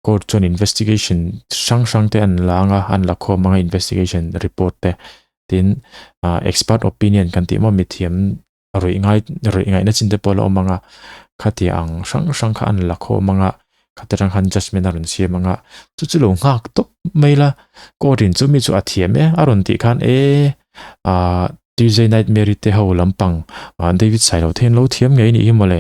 Court chuan investigation hrang hrang te an la anga an la khawm anga investigation report te tin ah expert opinion kan tih maw mithiam ruih ngai ruih ngaihna chin te pawh a la awm anga khati ang hrang hrang kha an la khawm anga khati atang khan judgement a rawn siam anga chu chu lo nghak tawp mai la court in chu mi chu a thiam e a rawn tih khan e ah Tuesday night Mary te ho lampang ah David Sailo te hian lo thiam ngei anih hi mawle.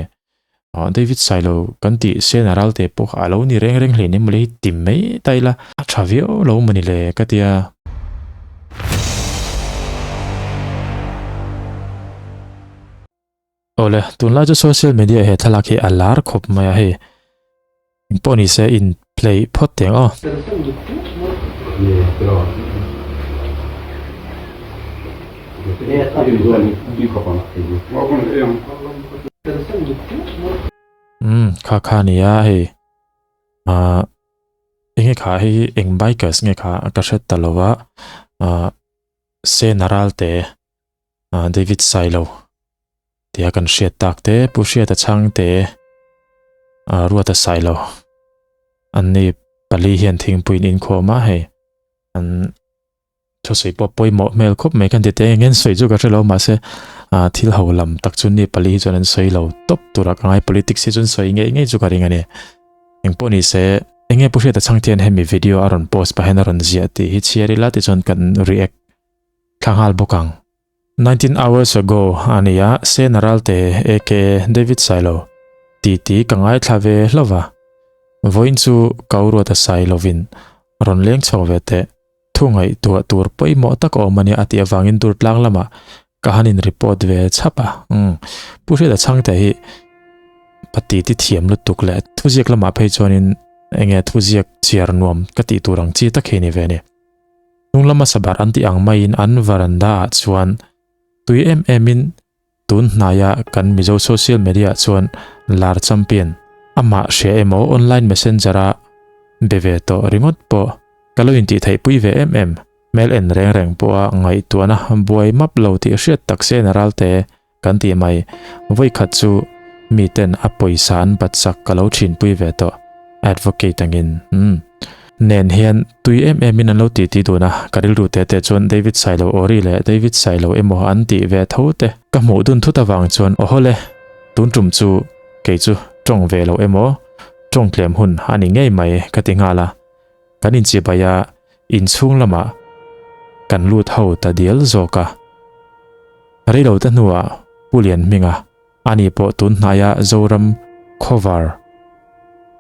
Ah David Sailo kan tih Sena Ralte pawh kha a lo ni reng reng hle ni mawle hi ti mai ta ila a tha viau lo mawni le ka tia. Awle tunlai chu social media he thlalak hi a lar khawp mai a hei engpawh ni se in play phawt teh ang aw. Umm kha kha nia hei ah enge kha hei eng bikers nge kha ka hre ta lo a ah Sena Ralte ah David Sailo tia kan hriat tak te Pu Hriata Chhangte ah Ruata Sailo an ni pali hian thingpui in inkhawm a hei an Thusawi pawh pawimawh hmel khawp mai khan tete eng nge an sawi chu ka hre lo mahse ah thil ho lam tak chu ni pali hi chuan an sawi lo tawp tura ka ngai politics hi chu an sawi ngei ngei chu ka ring a ni. Engpawh ni se eng nge Pu Hriata Chhangte hian hemi video a rawn post pah hian a rawn ziah tih hi chhiar ila tichuan kan react thla nghal bawk ang. 19 hours ago a ni a, Sena Ralte aka David Sailo titi ka ngaithla ve hlauh va, vawiin chu Kauruata Sailovin rawn leng chho ve teh. Thu ngaihtuah tur pawimawh tak a awm a nia a tih avangin dur tlang lamah ka han in report ve chhap a. Umm Pu Hriata Chhangte hi pati ti thiam lutuk leh thuziak lamah phei chuanin enge thuziak chhiar nuam ka tih tur ang chi tak hi a ni ve a ni. Hnung lama sabar an tih ang maiin an varanda ah chuan tui em em in tun hnaia kan Mizo social media ah chuan lar champion amah hria emaw online messenger a be ve tawh ringawt pawh Ka lo intih theih pui ve em em, hmel en reng reng pawha ngaihtuahna buai map lo tih hriat tak sen a ral te kan tih mai. Vawikhat chu miten a pawisa an bat sak ka lo thinpui ve tawh, advocate angin. Umm. Nen hian tui em em in an lo titi dun a, ka rilru te te chuan David Sailo Ori leh David Sailo emaw an tih ve tho te ka hmuh dun thut avang chuan awhawle, tun tum chu kei chu tawng ve lo emaw tawng tlem hun a ni ngei mai ka ti nghal a. Kan inchibai a, inchhung lamah kan lut ho ta dial zawk a. Reilo te hnuah Pu Lianhminga, ani pawh tun hnaia Zoram Khawvar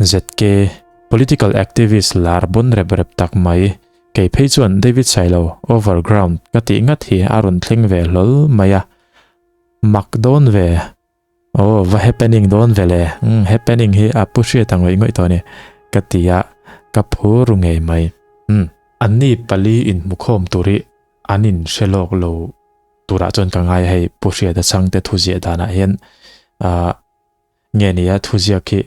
ZK political activist lar bawn rep rep tak mai, kei phei chuan David Sailo overground ka tih ngat hi a rawn thleng ve hlawl mai a. Mak dawn ve. Aw va happening dawn ve le, umm happening hi a pu hriat ang ngawih ngawih tawh a ni ka ti a, ka phur ru ngei mai. Umm anni pali inhmukhawm tur hi an inhre lawk lo turah chuan ka ngai a hei pu hriata chhangte thuziah danah hian ah nge nia thuziak hi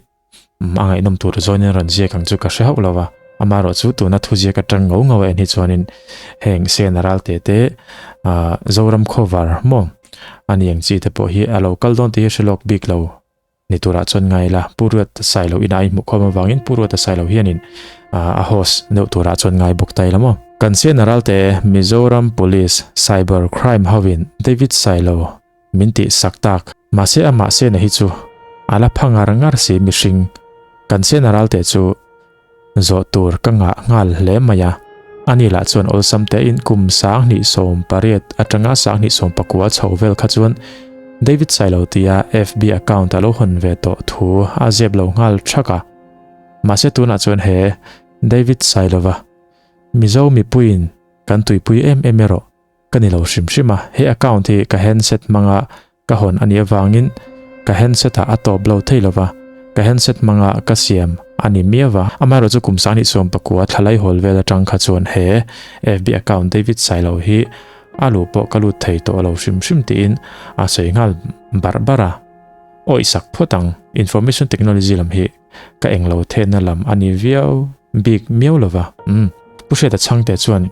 A ngaihnawm tur zawnin rawn ziak ang chu ka hre hauh lo va, amaherawh chu tuna thuziak atang ngau ngau a en hi chuanin heng Sena Ralte te Zoram Khawvar maw a ni ang chi te pawh hi a lo kal dawn tih hi hre lawk bik lo ni turah chuan ngai ila Pu Ruata Sailo inah a inhmuh khawm avangin Pu Ruata Sailo hianin a host deuh turah chuan ngai bawk ta ila maw. Kan Sena Ralte Mizoram Police Cyber Crime hovin David Sailo Min tih sak tak. Mahse amah Sena hi chu a la pha ngar ngar si mihring. Kan Sena ralte chu zawh tur ka ngah nghal hle mai a. Ani lah chuan awlsam tein kum 2018 atanga 2019 chho vel kha chuan David Sailo tia FB account a lo hawn ve tawh thu a zep lo nghal thak a. Mahse tunah chuan he David Sailova Mizo mipuiin kan tuipui em em erawh Ka ni lo hrim hrim a, he account hi ka handset hmanga ka hawn a nih avangin ka handset ah a tawp lo thei lova, ka handset hmanga ka siam a ni miau va. Amaherawh chu kum 2019 thlalai hawl vel atang kha chuan he FB account David Sailo hi a luh pawh ka lut thei tawh lo hrim hrim tiin a sawi nghal barh barh a. Awih sak phawt ang, information technology lam hi ka englo thehna lam a ni viau bik miau lova. Umm, Pu Hriata Chhangte chuan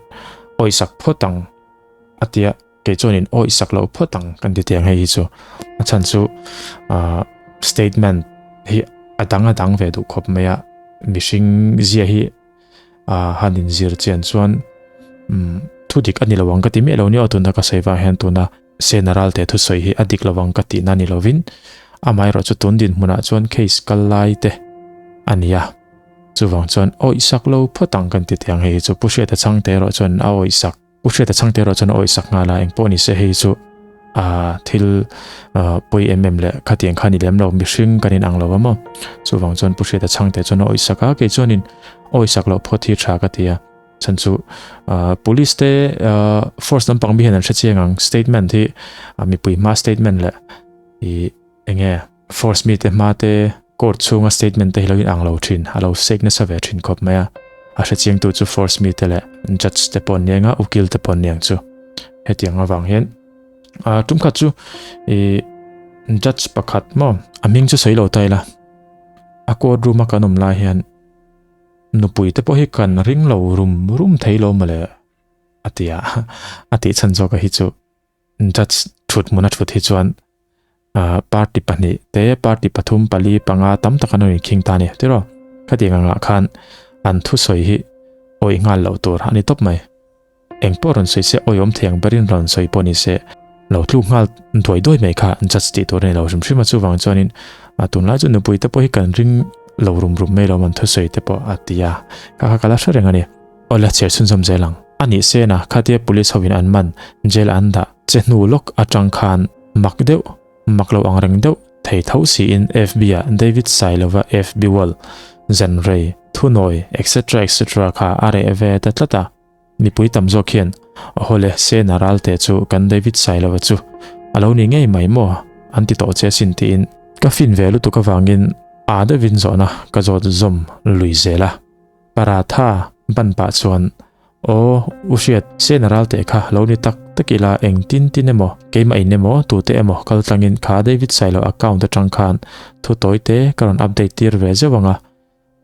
awih sak phawt ang a tia, kei chuanin awih sak loh phawt ang kan ti tiang hei hi chu. A chhan chu ah statement hi a dang a dang ve duh khawp mai a. Mihring zia hi a han inzir chian chuan thu dik a ni lo ang ka ti miah lo nia aw tuna ka sawi vang hian tuna Sena Ralte thusawi hi a dik lo ang ka tihna ni lovin amaherawh chu tun dinhmunah chuan case kal lai te a ni a, chuvang chuan awihsak lo phawt ang kan ti teh ang hei hi chu Pu Hriata Chhangte erawh chuan a awihsak. U Hriata chhangte erawh chuan a awihsak nghal a, engpawh ni se hei chu ah thil ah pawi em em leh khatiang kha ni lem lo, mihring kan inang lo a maw? Chuvang chuan Pu Hriata chhangte chuan a awihsak a, kei chuanin awihsak loh phawt hi tha ka ti a, chhan chu ah police te ah force lampang mi hian an hre chiang ang, statement hi ah mipui hma statement leh ih eng nge force mite hma te Court chhunga statement te hi lo inang lo thin, a lo sek nasa ve thin khawp mai a. A hrechiangtu chu force mite leh judge te pawh an niang a, ukil te pawh an niang chu. Hetiang avang hian a tum khat chu i judge pakhat maw a hming chu sawi lo ta ila a court room a kan awm lai hian nupui te pawh hi kan ring lo rum rum thei lo mawle a ti a, a tih chhan zawk a hi chu judge thut hmun a thut hi chuan Party pahnih te, party pathum, pali, panga tam tak an rawn inkhing ta a ni tiraw? Khatiang angah khan an thusawi hi awih nghal loh tur a ni tawp mai. Eng pawh rawn sawi se awih awm thei ang berin rawn sawi pawh ni se lo tluk nghal duai duai mai kha judge tih tur a ni lo hrim hrim a, chuvang chuanin tunlai chu nupui te pawh hi kan ring lo rum rum mai lo an thusawi te pawh a ti a, kha kha ka la hre reng a ni. Awle chhiar chhunzawm zel ang. A nih sena khatia police hovin an man jail an dah che hnu lawk atang khan mak deuh, mak lo ang reng deuh thei tho siin FB ah David Sailova FB wall, zanrei, thunawi etc etc kha a reh ve ta tlat a. Mipui tam zawk hian Awhawle Sena Ralte chu kan David Sailova chu a lo ni ngei mai maw an ti tawh che asin tiin ka fin ve lutuk avangin aa deuhin zawhna ka zawt zawm lui zel a. Paratha ban pah chuan, Aw, u hriat, Sena Ralte kha lo ni tak tak ila eng tin tin emaw, keimah in emaw, tute emaw kal tlangin kha David Sailo account atang khan thu tawi te ka rawn update tir ve zeuh ang a,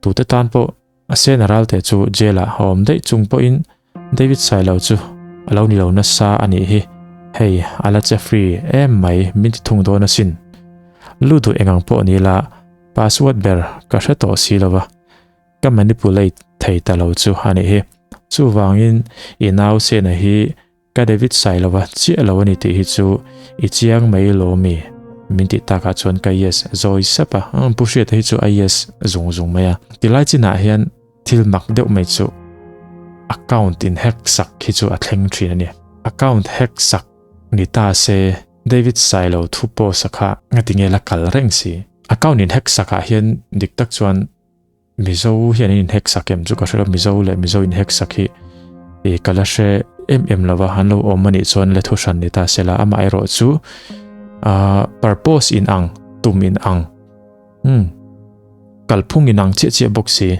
tute tan pawh Sena Ralte chu jail ah a awm daih chung pawhin David Sailo chu a lo ni lo nasa a nih hi, hei a la che free em mai min ti thung dawn asin. Lu duh engang pawh ni ila password ber ka hre tawh si lova. Ka manipulate thei ta lo chu a nih hi. Chuvangin i nau Sena hi ka David Sailova chiah lo a ni tih hi chu i chiang mai lo mi? Min tih takah chuan ka yes zawi sap a, Pu Hriata hi chu a yes zung zung mai a. Tilai chinah hian thil mak deuh mai chu account in hack sak hi chu a thleng thin a ni. Account hack sak ni ta se David Sailo thu post a kha ngatinge la kal reng si? Account in hack sakah hian dik tak chuan Mizo hian an inhek sak em chu ka hre lo, Mizo leh Mizo inhek sak hi ih ka la hre em em lo va, an lo awm a nih chuan la thu hran ni ta se la, amah erawh chu ah purpose in ang, tum in ang, umm kalphung in ang chiah chiah bawk si,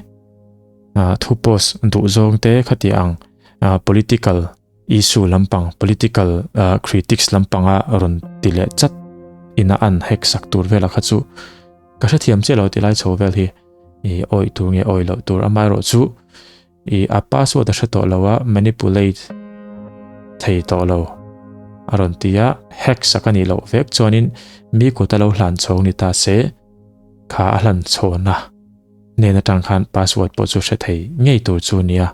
ah thu post duh zawng te khati ang ah political issue lampang political ah critics lampanga rawn ti leh chat ina an hek sak tur velah kha chu. Ka hrethiam chiah lo tilai chho vel hi i awih tur nge awih loh tur amaherawh chu i a password a hre tawh lo a manipulate thei tawh lo a rawn ti a hack sak a nih loh vek chuanin mi kut a lo hlan chho ni ta se kha a hlan chhawna hnen atang khan password pawh chu hre thei ngei tur chu nia.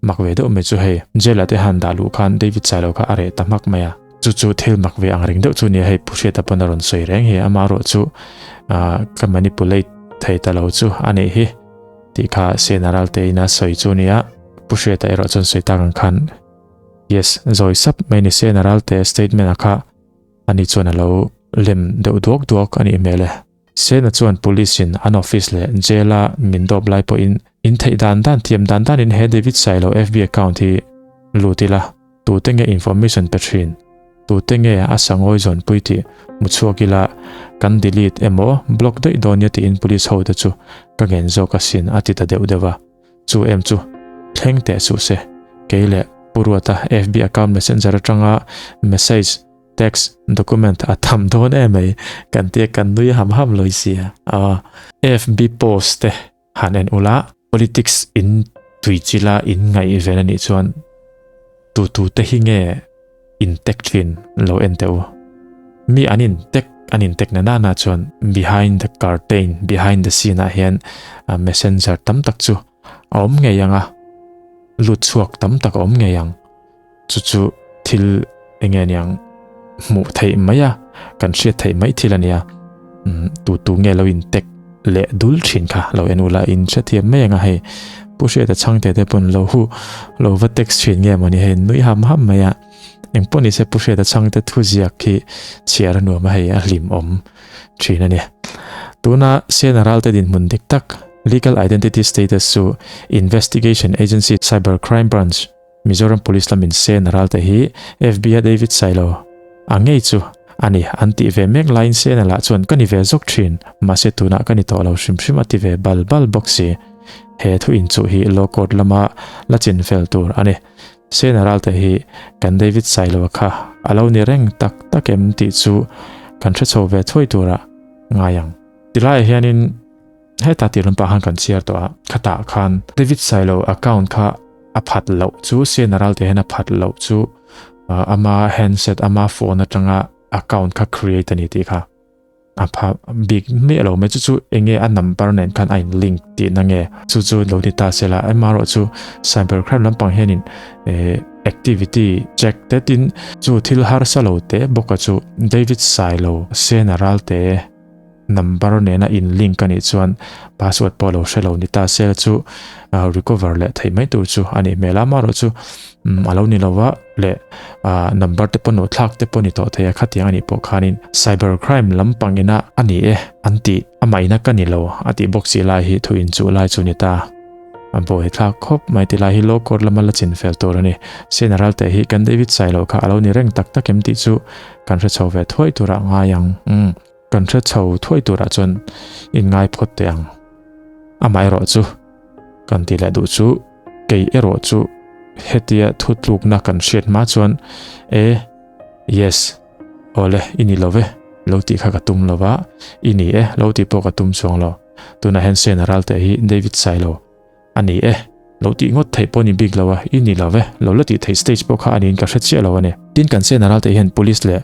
Mak ve deuh mai chu hei, jail ah te han dah luh khan David Sailo kha a reh ta hmak mai a. Chu chu thil mak ve ang reng deuh chu nia hei Pu Hriata pawn a rawn sawi reng hi ama erawh chu ah ka manipulate thei ta lo chu a nih hi tih kha Sena Ralte in a sawi chu nia. Pu Hriata erawh chuan sawi tak ang khan yes zawi sap mai ni Sena Ralte statement ah kha ani chuan a lo lem deuh duak duak a nih hmel e. Sena chuan Police in an office leh jail a min dawp lai pawhin in theih dan dan thiam dan danin he David Sailo FB account hi lut ila, tute nge information pe thin, tute nge a sangawi zawnpui tih hmu chhuak ila kan delete emaw block daih dawn nia tiin police ho te chu ka ngen zawk asin a ti ta deuh deuh a, chu em chu thleng teh suh se, kei leh Pu Ruata FB account messenger atanga message Text document a tham dawn em mai kan tia kan nui ham ham lawih sia. Aw FB post te han en ula politics in tui chila in ngaih ven anih chuan tu tu te hi nge in tag thin lo en teh u. Mi an in tag. An in tek na nana chuan behind the curtain, behind the scene ah hian messenger tam tak chu a awm ngei ang a, lut chhuak tam tak a awm ngei ang. Chu chu thil enge niang hmuh theih mai a, kan hriat theih mai thil a nia. Tu tu nge lo in tek leh dul thin kha lo en ula in hrethiam mai ang a hei. Pu Hriata chhangte te pawn lo hu lo va text thin nge mawni hei nui ham ham mai a. Engpawh nise Pu Hriata chhangte thu ziak hi chhiar a nuam a hei a hlim awm thin a ni. Tuna Sena Ralte dinhmun dik tak Legal Identity Status chu Investigation Agency Cyber Crime Branch Mizoram Police lamin Sena Ralte hi FBI David Sailo a ngei chu a ni an tih ve mek laiin Sena lah chuan ka ni ve zawk thin mahse tunah ka ni tawh lo hrim hrim a ti ve bal bal bawk si. He thu inchuh hi Law Court lama la chinfel tur a ni. Sena Ralte hi kan David Sailo kha a lo ni reng tak tak em tih chu kan hre chho ve thuai tura ngai ang. Tilaiah hianin heta tih lampang khan kan chhiar tawh a, khatah khan David Sailo account kha a phat loh chu Sena Ralte hian a phat loh chu ama handset ama phone atanga account kha create a ni tih kha. A pha bik miah lo mai chu chu enge a number nen khan a in link tih na nge chu chu lo ni ta se la amaherawh chu cyber crime lampang hianin eh activity check te tin chu thil harsa lo te bawka chu David Sailo Sena Ralte number nena in link a nih chuan password pawh lo hre lo ni ta se la chu recover leh theih mai tur chu a nih hmel a amaherawh chu a lo ni lo va. leh number te pawh nawh thlak te pawh ni tawh thei a khatiang anih pawh khanin cyber crime lampang ina a ni e an tih amah ina ka ni lo a tih bawk si lai hi thu inchuh lai chu ni ta a buai thlak khawp mai ti lai hi law court lama la chin fel tur a ni General te hi kan David Sailo kha a lo ni reng tak tak em tih chu kan hre chho ve thuai turah ngai ang umm kan hre chho thuai turah chuan in ngai phawt teh ang amaherawh chu kan tih leh duh chu Kei erawh chu hetia thutlukna kan hriat hma chuan e, yes, awle, i ni lo ve, lo tih kha ka tum lo va, i ni e, lo tih pawh ka tum chuang lo. Tunah hian Sena Ralte hi David Sailo a ni e, lo tih ngawt theih pawh ni bik lo a, i ni lo ve, lo la tih theih stage pawh kha a niin ka hre chiah lo a ni. Tin kan Sena Ralte hian Police leh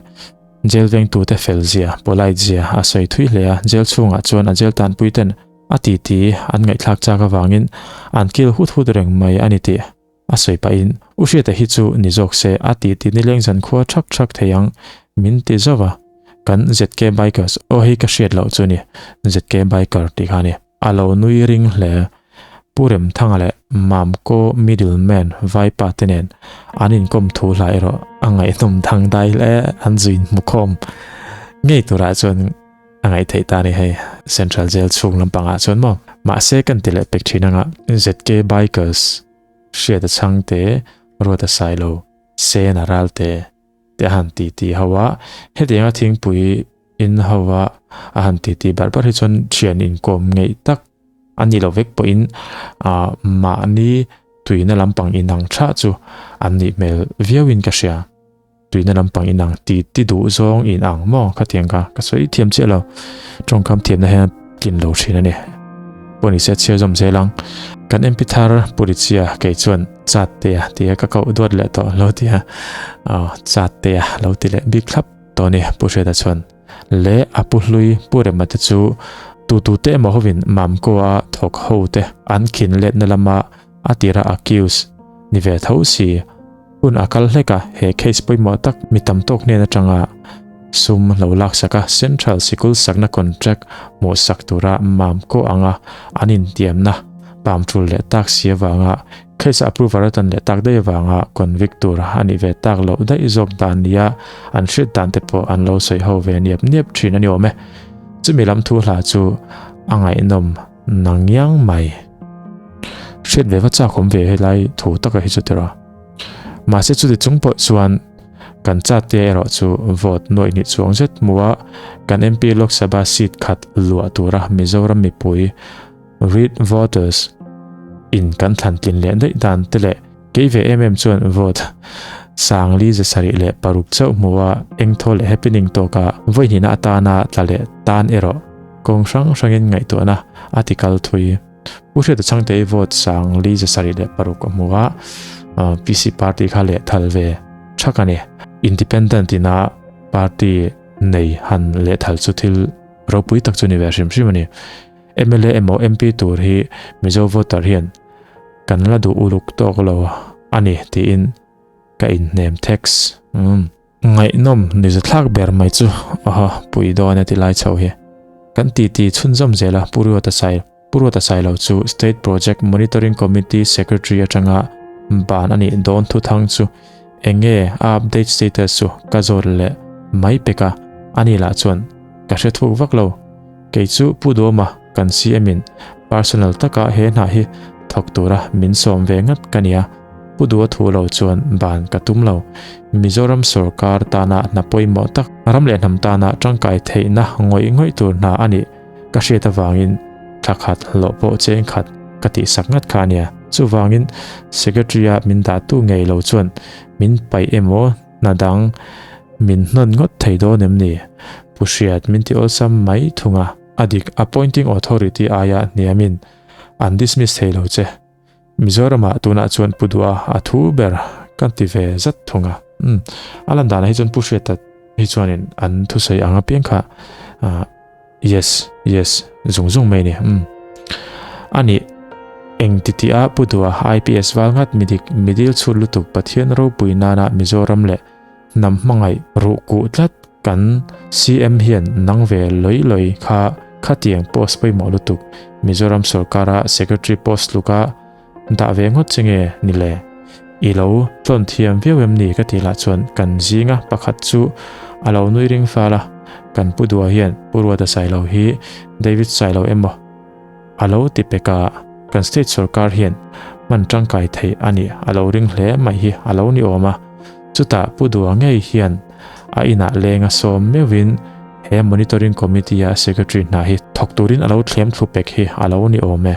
Jail vengtute fel zia, polite zia a sawi thui hle a, jail chhungah chuan a jail tanpuiten A titi an ngaihthlak chak avangin an kil hut hut reng mai a ni tih a sawi pahin U Hriata hi chu ni zawk se a titi nileng zankhua thak thak thei ang min ti zauh a, kan ZK Bikers aw hei ka hriat loh chu ni ZK Biker tih kha a ni. A lo nui ring hle. Pu Remthanga leh Mamko middle man Vaipa te nen an inkawm thu hla erawh a ngaihnawm dang dai hle an zuin hmukhawm ngei turah chuan A ngaihtheih ta ni hei, Central Jail chhung lampangah chuan maw? Mahse kan ti leh pek thin anga ZK Bikers, Hriata Chhangte, Ruata Sailo, Sena Ralte te a han ti ti ho a, hetianga thingpui in ho a a han ti ti barh barh hi chuan thian inkawm ngeih tak a ni lo vek pawhin ah mahni tuina lampang inang tha chu an nih hmel viauin ka hria. Tuina lampang inang ti ti duh zawng in ang maw khatiang kha ka sawi thiam chiah lo tawngkam thiamna hian tlin lo thin a ni pawh ni se chhiar zawm zel ang kan MP thar Purichia kei chuan chat te a tia ka koh duat leh tawh lo tia aw chat te a lo ti leh bik thlap tawh a ni Pu Hriata chuan leh a pu hlui Pu Rema te chu tu tu te emaw hovin Mamkaw-a thawk ho te an khin letna lama a tira accuse ni ve tho si. Hun a kal hlek a, he case pawimawh tak mi tam tawk hnen atanga sum lo laksak a Central Sikul sakna contract hmuhsak tura mam kawh anga an intiamna pam tul leh tak si avanga case approval a tan leh tak daih avanga convict tur a nih ve tak loh daih zawk dan nia an hriat dan te pawh an lo sawi ho ve niap niap thin a ni awm e. Chumi lam thu hla chu a ngaihnawm nangiang mai. Hriat ve va chak awm ve helai thu taka hi chu tira. Mahse chuti chung pawh chuan kan chat te erawh chu vote nuaih hnih chuang zet hmu a, kan MP Lok Sabha seat khat luah tura Mizoram mipui read voters in kan thlan tlin leh daih dan te leh kei ve em em chuan vote 4,706 chauh hmu a, engthaw leh happening tawka vawi hnihna atana tla leh tan erawh kawng hrang hrangin ngaihtuahna a ti kal thui. Pu Hriata Chhangte i vote 4,706 a hmu a, PC party kha leh thal ve thak a ni. Independent ina party nei han lehthal chu thil ropui tak chu ni ve hrim hrim a ni. Mla emaw MP tur hi Mizo voter hian kan la duh uluk tawk lo a ni tiin ka inhnem theks. Umm. Ngaihnawm nizathlak ber mai chu aha pui dawn e ti lai chho hi. Kan titi chhunzawm zel a Pu Ruata Sai Pu Ruata Sailo chu State Project Monitoring Committee Secretary atanga ban a nih dawn thuthang chu eng nge a update status chu ka zawt leh mai pek a, ani lah chuan ka hre thuk vak lo. Kei chu Pu Duama kan CM in personal taka he hna hi thawk tura min sawm ve ngat ka nia, Pu Dua thu lo chuan ban ka tum lo. Mizoram sorkar tana hna pawimawh tak, ram leh hnam tana tangkai theihna ngawih ngawih tur hna a nih ka hriat avangin thla khat hlawh pawh cheng khat ka tihsak ngat kha a nia. Chuvangin Secretary-a min dahtu ngei lo chuan min paih emaw hna dang min hnawn ngawt thei dawn em ni? Pu Hriat min ti awlsam mai thung a. A dik, appointing authority aia hniamin an dismiss thei lo che. Mizoramah tunah chuan Pu Duha a thu ber kan ti ve zat thung a. Umm, a lan danah hi chuan Pu Hriata hi chuanin an thusawi ang apiang kha yes, yes zung zung mai a ni. Umm, a nih eng ti tih a Pu Duha IPS val ngat midik midil chhut lutuk Pathian ropui nana Mizoram leh hnam hmangaih ruh kuh tlat kan CM hian nang ve lawih lawih kha khatiang post pawimawh lutuk Mizoram sorkara secretary post luka dah ve ngawt che nge ni le? I lo tlawn thiam viau em ni ka tih lah chuan kan zinga pakhat chu a lo nui ring fal a, kan Pu Dua hian Pu Ruata Sailo hi David Sailo emaw a lo ti pek a, kan state sorkar hian hman tangkai theih a nih a lo ring hle mai hi a lo ni awm a. Chutah Pu Dua ngei hian a inah leng a sawm meuhin he Monitoring Committee-a Secretary hna hi thawk turin a lo thlem thlu pek hi a lo ni awm e.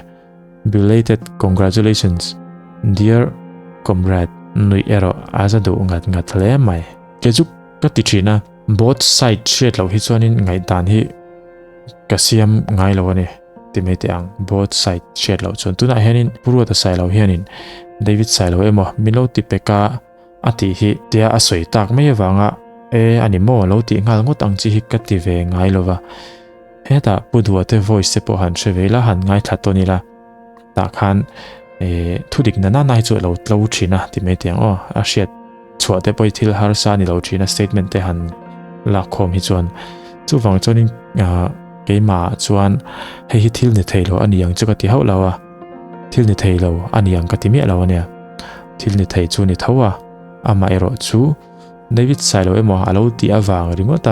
Belated congratulations dear comrade nuih erawh a za duh ngat ngat hle mai. Kei chu ka ti thin a, both side hriat loh hi chuanin ngaihdan hi ka siam ngai lo a ni ti mai teh ang, both side hriat loh chuan tunah hianin Pu Ruata Sailo hianin David Sailo emaw min lo ti pek a, A tih hi tia a sawi tak mai avanga e a ni maw lo tih nghal ngawt ang chi hi ka ti ve ngai lo va. Hetah Pu Duate voice te pawh han hre ve ila han ngaithla tawn ila tah khan e thudik na nana hi chu a lo tlo thin a ti mai tiang aw a hriat chhuah te pawh hi thil harsa a ni lo thin a statement te han lak khawm hi chuan chuvang chuanin keimah chuan hei hi thil ni thei lo a ni ang chu ka ti hauh lo a thil ni thei lo a ni ang ka ti miah lo a nia. Thil ni thei chu ni tho a, amah erawh chu David Sailo emaw a lo tih avang ringawt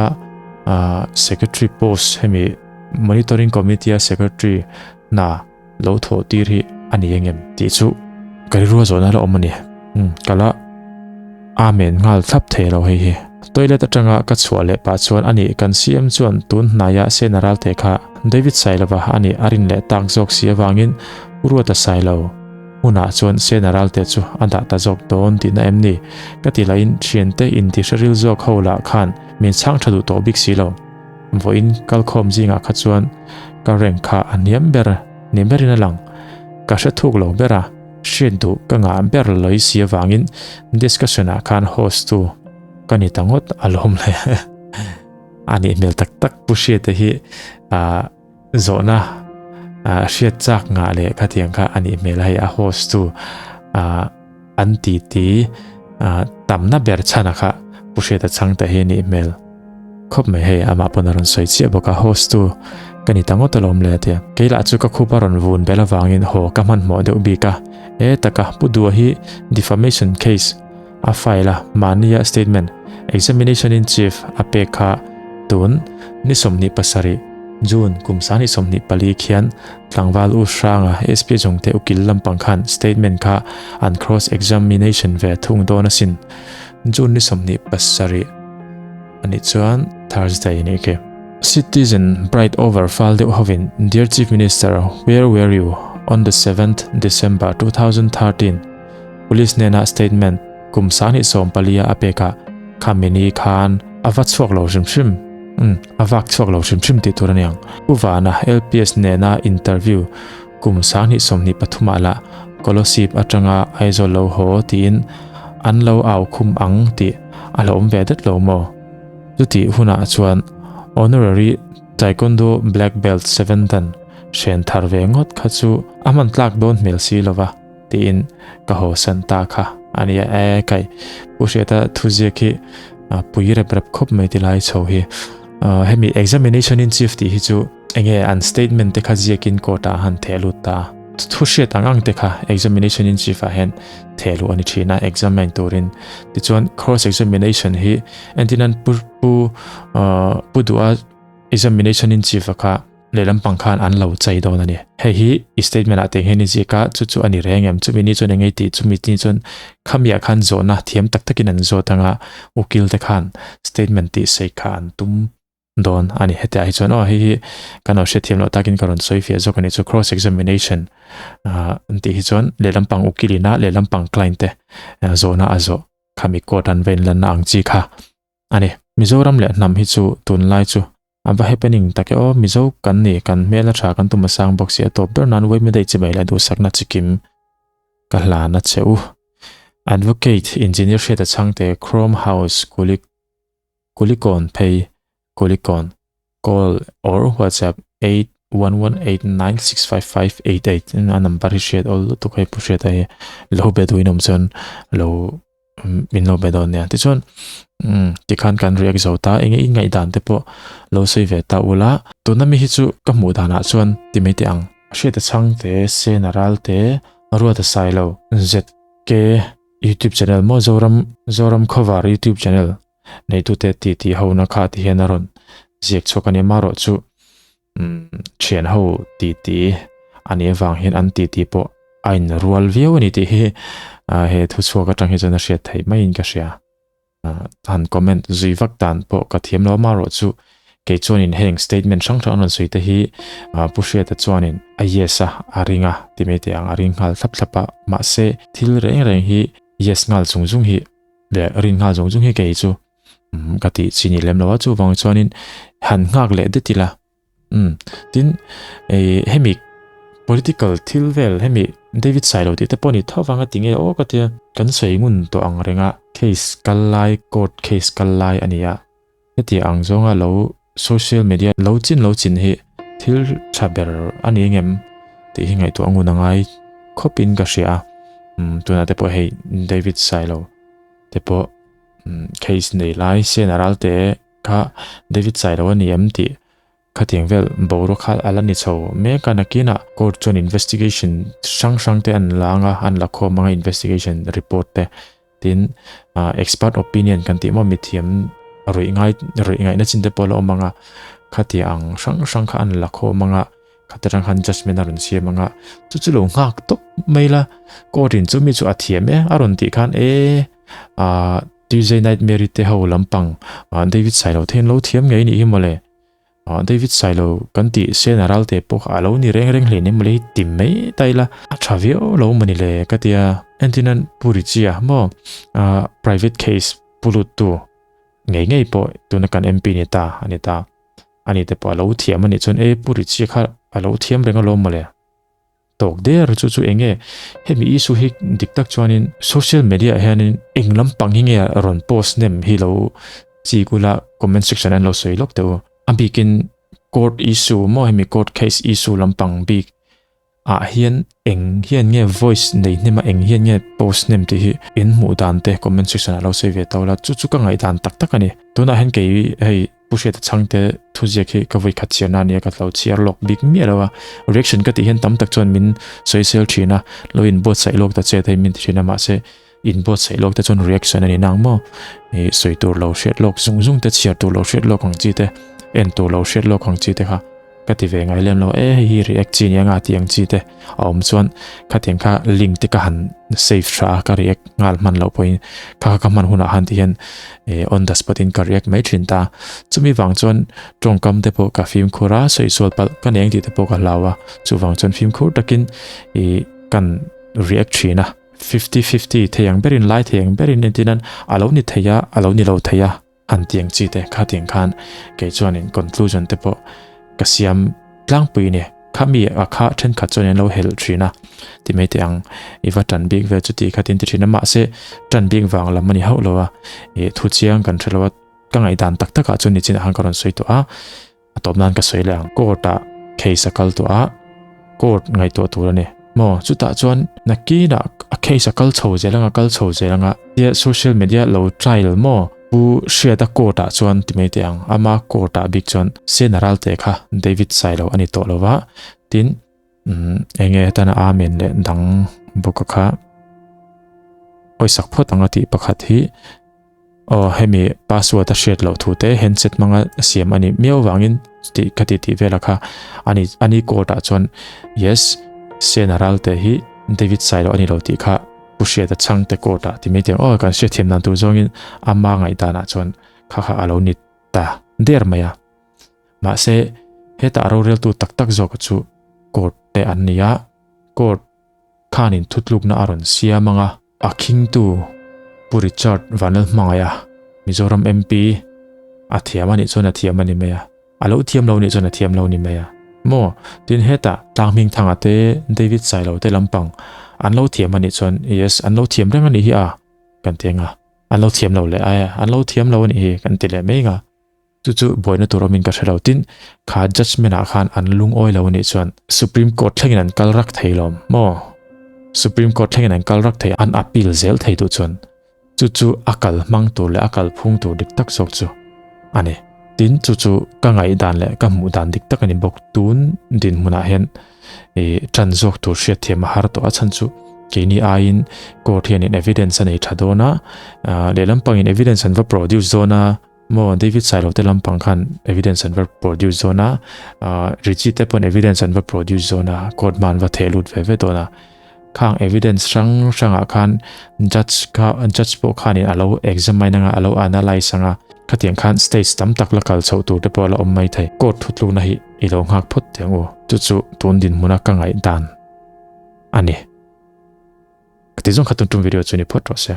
a Secretary post hemi Monitoring Committee a Secretary hna lo thawh tir hi a ni engem tih chu ka rilru a zawhna la awm a ni. Ka la Amen nghal thlap thei lo hei hi. Toilet atanga ka chhuah leh pah chuan ani kan CM chuan tun hnaia Sena Ralte kha David Sailova a nih a rin leh tak zawk si avangin Pu Ruata Sailo Hmunah chuan Sena Ralte chu a dah ta zawk dawn tihna em ni? Ka ti lahin thiante intihre ril zawk ho lah khan min chhang tha duh tawh bik si lo. Vawiin kalkhawm zingah kha chuan ka rank kha a hniam ber ni berin a lang. Ka hre thuk lo ber a, hriat duh ka ngah ber lawih si avangin discussion ah khan host tu ka ni ta ngawt alawm le. A nih hmel tak tak Pu Hriata hi ah. Zawhna hriat chak ngah leh khatiang kha a nih hmel a, hei a host tu an titi tamna ber chhana kha Pu Hriata Chhangte hi a nih hmel khawp mai hei amah pawn a rawn sawi chiah bawk a, host tu ka ni ta ngawt alawm le a ti a. Kei lah chu ka khup a rawn vun bel avangin haw ka hmanhmawh deuh bik a, he taka Pu Dua hi defamation case a file a mahnia statement examination in chief a pek kha tun ni 27 June kum 2024 khian tlangval U Hranga SP Jongte ukil lampang khan statement kha an cross examination ve thung dawn asin June ni 27 anih chuan Thursday anih khi. Citizen bright over fal deuh hovin Dear Chief Minister where were you on the 7th December 2013 Police hnena statement kum 2014 a pek ah Khamenei khan a va chhuak lo hrim hrim. Umm, a vak chhuak lo hrim hrim tih tur a niang. Pu Vana LPS nena interview kum 2023 ah lah Kolosip atanga Aizawl lo haw tiin an lo au khum ang tih a la awm ve det lo maw? Chutih hunah chuan Honorary Taekwondo Black Belt Seven Dan hren thar ve ngawt kha chu a hman tlak dawn hmel si lo va tiin ka haw san ta kha a nia. E kai, Pu Hriata thuziak hi pui rep rep khawp mai ti lai chho hi. Hemi Examination in Chief tih hi chu enge an statement te kha ziakin court ah han theh lut ta. Thu hriat ang ang te kha Examination in Chief ah hian theh luh a ni thin a examine turin. Tichuan cross examination hi entirnan pu pu pu duha examination in chief a kha lehlam pang khan an lo chei dawn a ni. Hei hi i statement ah teng hian i ziak a, chu chu a ni reng em? Chumi ni chuan eng nge tih? Chumi ni chuan khamiah khan zawhna thiam tak takin an zawt anga ukil te khan statement tih sei kha an tum dawn a ni. Hetiah hi chuan aw hei hi kan lo hriatthiam loh takin ka rawn sawi fiah zawk a ni chu cross examination ah an tih hi chuan lehlam pang ukil ina lehlam pang client te zawhna a zawh khami court an va inlanna ang chi kha a ni. Mizoram leh hnam hi chu tunlai chu a va happening tak e aw Mizo kan ni kan hmel a tha kan tum a sang bawk si a tawp ber nan Uaimi daih chi mai leh duhsakna chikim ka hlan a che u. Advocate Engineer Hriata Chhangte Chrome House Kulik Kulikawn phei Kulikawn call or whatsapp 8118965588 a number hi hriat awl lutuk hei pu hriat a hi lo be duhin awm chuan lo min lo be dawn nia tichuan tikhan kan react zo ta enge i ngaihdan te pawh lo sawi ve ta ula tuna mi hi chu ka hmuh danah chuan ti mai teh ang hriat a chhang te sen a ral te ruat a sai lo zk youtube channel maw zoram zoram khawvar youtube channel neitute ti ti ho na kha ti hian a rawn ziak chhuak a ni amarawh chu umm thian ho ti ti a nih avang hian an ti ti pawh a in rual viau a ni tih hi ah he thu chhuak atang hi chuan a hriat theih maiin ka hria ah han comment zui vak dan pawh ka thiam lo amarawh chu kei chuanin heng statement hrang hrang an rawn sawi te hi ah Pu Hriata chuanin a yes a a ring a ti mai teh ang a ring nghal thlap thlap a mahse thil reng reng hi yes nghal chung chung hi leh rin nghal zawng zawng hi kei chu umm ka tih chi ni lem lo a chuvang chuanin han nghak leh det ila umm tin eh hemi political thil vel hemi David Sailo tih te pawh ni tho vang a ti nge aw ka tia kan sawi ngun tawh ang reng a case kal lai court case kal lai a ni a heti ang zawnga lo social media lo chin lo chin hi thil tha ber a ni ngem tih hi ngaihtuah ngun a ngai khawpin ka hria a umm tunah te pawh hei David Sailo te pawh umm case nei lai Sena Ralte kha David Sailo a ni em tih khatiang vel boruak kha a la ni chho mek a nakinah court chuan investigation hrang hrang te an la anga an la khawm anga investigation report te Tin, expert opinion kan tih maw mithiam ruih ngai ruih ngaihna chin te pawh la awm ang a, khati ang hrang hrang kha an la khawm ang a, khati rang khan judgement a rawn siam ang a, chu chu lo nghak tawp mai la, court in chu mi chu a thiam e a rawn tih khan e ah Tuesday Night Mary te ho lampang David Sailo te hian lo thiam ngei nih hi mawle. Ah David Sailo kan tih Sena Ralte pawh kha a lo ni reng reng hle nen mawle hi ti mai ta ila a tha viau lo mawni le ka tia entirnan Pu Richie-a maw ah private case pu lut tu ngei ngei pawh tuna kan MP ni ta a ni ta a ni te pawh a lo thiam a nih chuan e Pu Richie-a kha a lo thiam reng alawm mawle tawk der chu chu enge hemi issue hi dik tak chuanin social media ah hianin eng lampang hi nge rawn post nem hi lo chik ula comment section an lo sawi lawk teh u a bikin court issue maw hemi court case issue lampang bik ah hian eng hian nge voice nei hnem a eng hian nge post hnem tih hi in hmuh dan te comment section ah lo sawi ve tawh la chu chu ka ngaihdan tak tak a ni tunah hian kei hei Pu Hriata Chhangte thuziak hi ka vawi khat chhiarna a nia ka lo chhiar lawk bik miah lo a, reaction ka tih hian tam tak chuan min sawisel thin a, lo inbuatsaih lawk ta che te hi min ti thin a mahse inbuatsaih lawk te chuan reaction a ni nang maw ih sawi tur lo hriat lawk zung zung te chhiar tur lo hriat lawk ang chi te en tur lo hriat lawk ang chi te kha Ka ti ve ngai lem lo e, hei hi react chi nia nga tih ang chi te a awm chuan khatiang kha link te ka han save tha a, ka react nghal hman loh pawhin kha kha ka hman hunah han ti hian eh on the spot in ka react mai thin ta. Chumi vang chuan tawngkam te pawh ka fimkhur a, sawi sual palh ka nei ang tih te pawh ka hlau a, chuvang chuan fimkhur takin ih kan react thin a. Fifty fifty thei ang berin lai thei ang berin entirnan a lo ni thei a, a lo ni lo thei a. Han tiang chi te kha tiang khan kei chuanin conclusion te pawh ka siam tlangpui ni kha mi a kha thenkhat chuan an lo helh thin a ti mai teh ang i va tan bik vel chuti kha tin ti thin a mahse tan bik vang lam a ni hauh lo a ih thu chiang kan hre lo a. Ka ngaihdan tak takah chuan nichinah khan ka rawn sawi tawh a, a tawp nan ka sawi leh ang. Court ah case a kal tawh a, court ngaihtuah tur a ni. Maw chutah chuan nakinah a case a kal chho zel anga kal chho zel anga tia social media lo trial maw Pu Hriata court ah chuan ti mai teh ang. Ama court ah bik chuan Sena Ralte kha David Sailo a ni tawh lo va, tin enge hetana Amen leh dang bawk a kha pawisak phawt anga tih pakhat hi Aw, hemi password a hriat loh thu te handset hmanga siam a nih miau vangin tih ka ti tih vela kha ani ani court ah chuan yes Sena Ralte hi David Sailo a ni lo tih kha Pu Hriata chhangte court ah ti mai teh ang aw kan hriatthiam dan tur zawngin ama ngaihdan ah chuan kha kha a lo ni ta der mai a. Mahse hetah roreltu tak tak zawk chu court te an ni a, court Khanin thutlukna a rawn siam ang a. A khingtu Pu Richard Vanlalhmangaih a, Mizoram MP, a thiam a nih chuan a thiam a ni mai a, a lo thiam lo nih chuan a thiam lo ni mai a. Maw? Tin hetah Tlanghmingthanga te, David Sailo te lampang an lo thiam a nih chuan yes, an lo thiam reng a nih hi a, kan ti ang a. An lo thiam lo leh ai a, an lo thiam lo a nih hi kan ti leh mai ang a. Chu chu buaina tur awmin ka hre lo. Tin, kha judgement ah khan an lungawi lo anih chuan Supreme Court thlengin an kal rak thei lawm maw? Supreme Court thlengin an kal rak thei, an appeal zel thei duh chuan chu chu a kal hmang tur leh a kal phung tur dik tak zawk chu a ni. Tin, chu chu ka ngaihdan leh ka hmuh dan dik tak a ni bawk. Tun dinhmunah hian ih tan zawk tur hriatthiam a har tawh a chhan chu keini aiin court hianin evidence a nei tha dawn a, lehlam pangin evidence an va produce dawn a, Maw David Sailo te lampang khan evidence an va produce dawn a, Richie te pawn evidence an va produce dawn a, court hma an va theh lut ve ve dawn a. Khang evidence hrang hrangah khan judge kha judge pawh khanin a lo examine anga a lo analyse anga khatiang khan stage tam tak la kal chhoh tur te pawh a la awm mai thei. Court thutlukna hi i lo nghak phawt teh ang u. Chu chu tun dinhmuna ka ngaihdan a ni. Ka ti zawng kha tun tum video chu ni phawt rawh se.